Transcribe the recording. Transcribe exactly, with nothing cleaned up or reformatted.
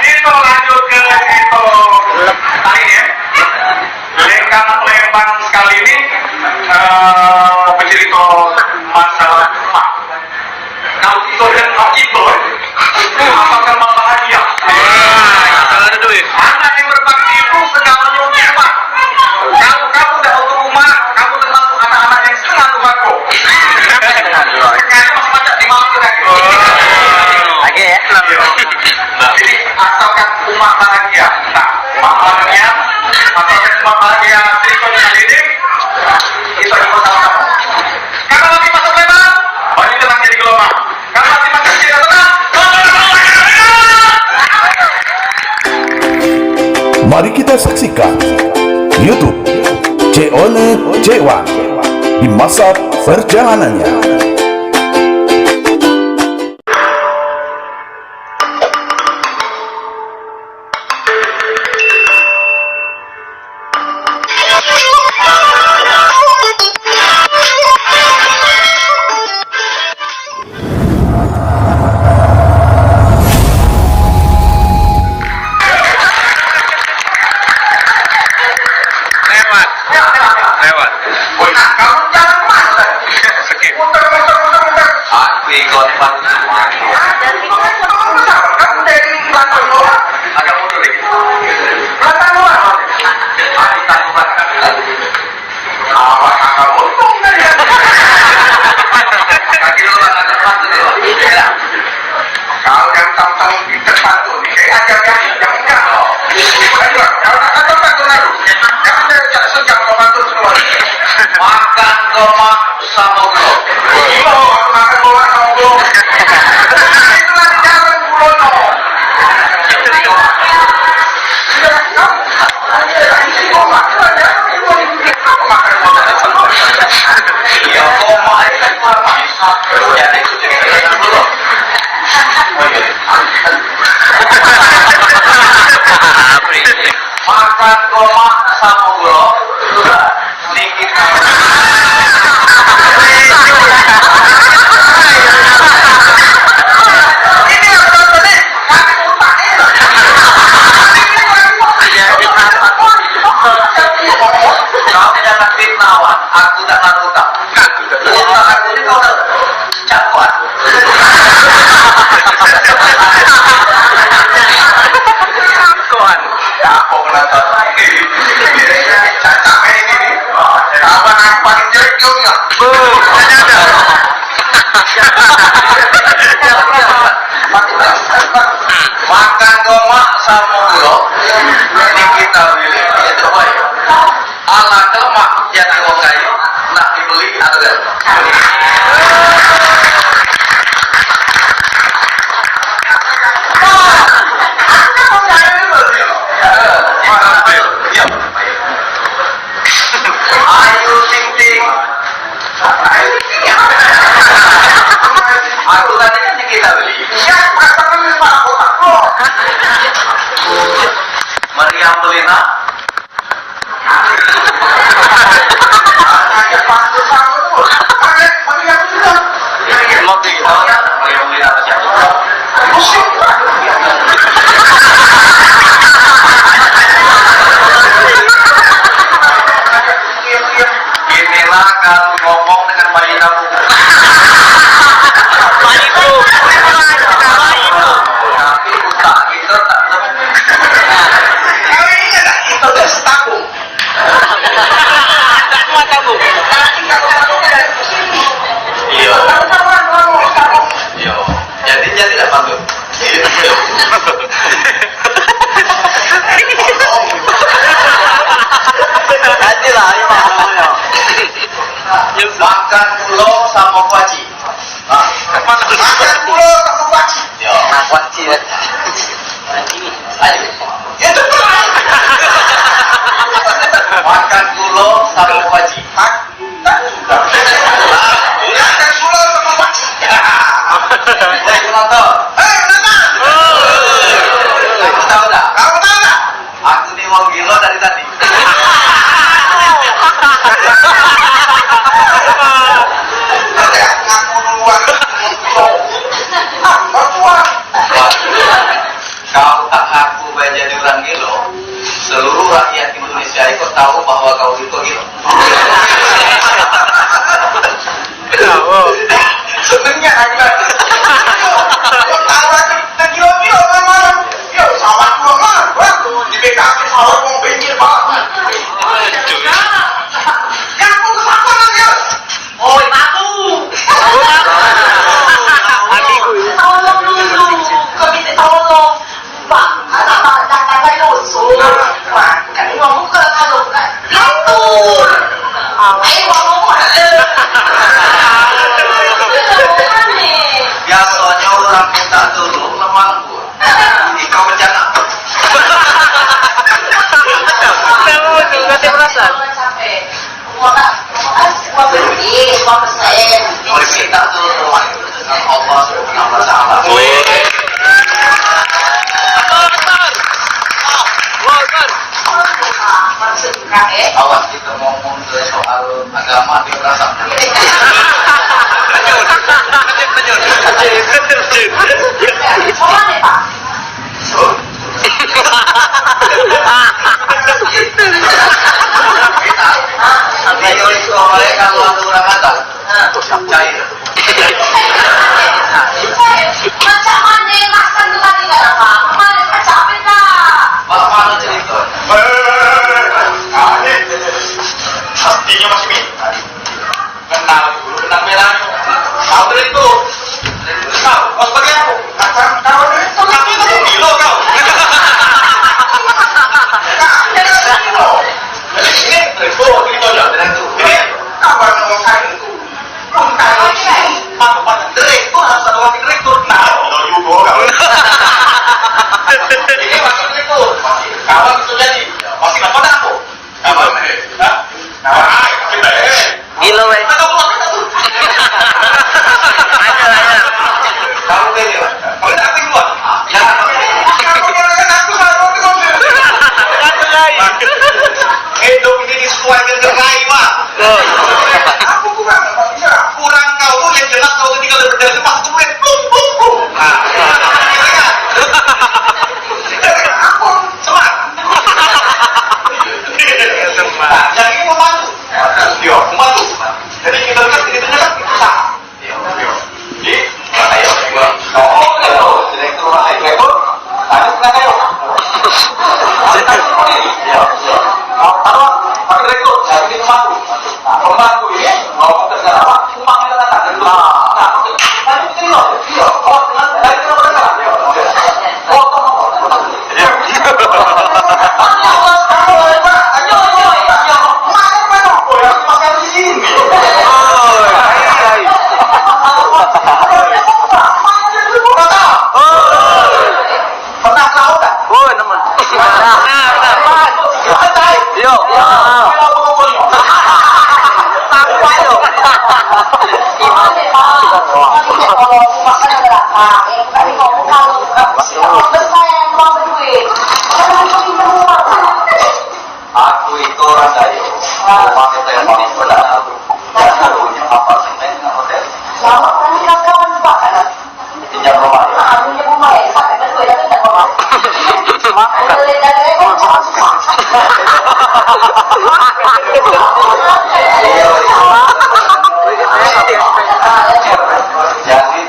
Kito lanjut ke cerita lain ya. Lengkang Lembang sekali ini eh, bercerita masalah emak. Kalau kita lihat emak kita, eh, apakah emak bahagia? Kalau ada duit. Anak yang berbakti itu segalanya untuk emak. Kalau kamu tidak untuk emak, kamu termasuk anak-anak yang setengah durhaka. Kayaknya masih banyak di malam kita. Lagi ya? Iya. Jadi asalkan umat bahagia. Nah, umat bahagia, asalkan umat bahagia, ceritanya kali ini, kita jumpa sama-sama. Karena lagi masuk tema, baju tenang jadi gelombang. Karena lagi masuk cerita tenang, Mari kita saksikan YouTube Cek One Cek One di masa perjalanannya. Lewat. Lewat. Woi, kamu jangan malu. Skip. Muter, muter, muter, muter. Aku ikut. Kamu dari belakang doang. Agak mundur dikit. Belakang doang. Aku tak kuat. Awak agak untung tadi. Kaki lu agak depan tu dia. Iya. Kau yang tang-tang di depan tu ni, eh, ajar yang, yang enggak. Bukan juga. Kau nak kata tak guna lu. Jangan dia tak sejam kau bantu semua. Makan kau mak sama gua. Gua makan kau mak sama gua. Itu nanti jalan pulau no. Iya, kau mak itu kan gua mak. Makan gomak samo gulo. Ini yang nonton nih, kami utang ini. Kau jangan fitnah, Wan. Aku tak ngaku utang. Utang aku ni kau dah Cakuan. Cakuan. Cakuan penonton. Cacak main ini. Kawan aku paling jelek dia punya. Makan gomak samo gulo. Ini kita pilih. Itu baik. Ala kelemak jangan wong kayu, nak dibeli atau dak? Ayu Ting Ting. Aku tadi kan kita beli. Iya, perasaan lu sama kotak lo. Meriam Belina. Makan gulo samo kuaci. Hah? Makan gulo samo kuaci. Yo. Nah, kuaci kan. Ayo. Ya, cepat. Makan gulo samo kuaci. Makan gulo samo kuaci. Hei, penonton. Hei, penonton. Kamu tahu tak? Kamu tahu tak? Aku ni wong gilo dari tadi. Ngaku duluan. Apa tuan? Kau tak ngaku bae jadi orang gilo, seluruh rakyat Indonesia itu tahu bahwa kau itu gilo. Senengnya aku. Kau tahu aku tak gilo-gilo malam-malam. Yo, sawah gua mah. Wah, di B K P sawah wong banjir banget. Yang aku kesana, yo. Oi, aku. Tolong dulu, kau minta tolong. Bang, anak bang datang lagi usul. Bang, kan ini ngomong ke kalau bukan lantur. Ayo, ngomong. Biasanya orang minta tolong lemah lembut. Ikau bencana. Kenapa betul? Kata perasaan. Capek. Gua kan, gua kan, gua beli, gua pesen. Gua cerita tuh, Allah Subhanahu wa Ta'ala. Wih. Akbar, Akbar. Allahu Akbar. Maksud kak, eh? Awas kita ngomong ke soal agama, dia merasa. Lanjut, lanjut, lanjut. Kemana, Pak? Sampai kalau ada orang datang, cair. Macam mana makan tu tadi, tak dapat? Mana pecah pecah? Mak, mana cerita? Eh, ah, ni. Hatinya masih ni. Kenal dulu, kenal merah. Tahu dari itu. Tahu, kau sebagai apa? Kacang, kau dari itu. Tapi itu gilo kau. Nah, ini dari itu. Jadi ini dari itu, cerita aja. Ini kawan orang kayu itu. Pun kayu ini, maka pada direktur harus ada wakil direktur. Nah, kalau you go, kau. Ini wakil direktur. Kawan itu jadi. Masih apa dah aku? Apa? Hah? Nah, kita, eh. Gilo, weh. Ada apa? Ada apa? Ada, ada. Kamu beda. Kamu tak perlu. Ya. Kamu jangan aku, aku, aku. Satu lagi. Hidup ini disesuaikan dengan rai, Pak. Betul. Aku kurang, Pak. Kurang kau tu yang jelas kau ketika berjalan pas tu, bum, bum, bum. Nah. Aku semangat. Nah, yang ini pembantu. Yo, pembantu. Jadi kita dekat, kita dekat, kita susah. Yo, yo. Jadi, ayo, gua. Oh, ayo, direktur, ayo, direktur. Ayo, ayo. Yo, yo. Mau taruh, pakai direktur, jadi pembantu. Nah, pembantu ini mau kerja apa? Umpamanya datang dari luar. Nah, maksud, tadi begini loh, iya, oh, dengan, dari luar negara. Iya, iya. Oh, tolong, tolong. Iya. Ayo, ayo, ayo, ayo. Mana, mana? Oh, yang makan di sini. Oh, iya, iya. Oh. Pernah ke laut dak? Oh, nemen. Nah, nah, nah. Yo. Tanpa yo. Aku itu orang Dayu. Rumah kita yang paling benar. Dan dulunya apa sih, hotel? Selamat, kami kawan, Pak. Pinjam rumah. Ah, pinjam rumah ya, sampai berdua, tapi tak apa. Boleh dari rumah. Jadi,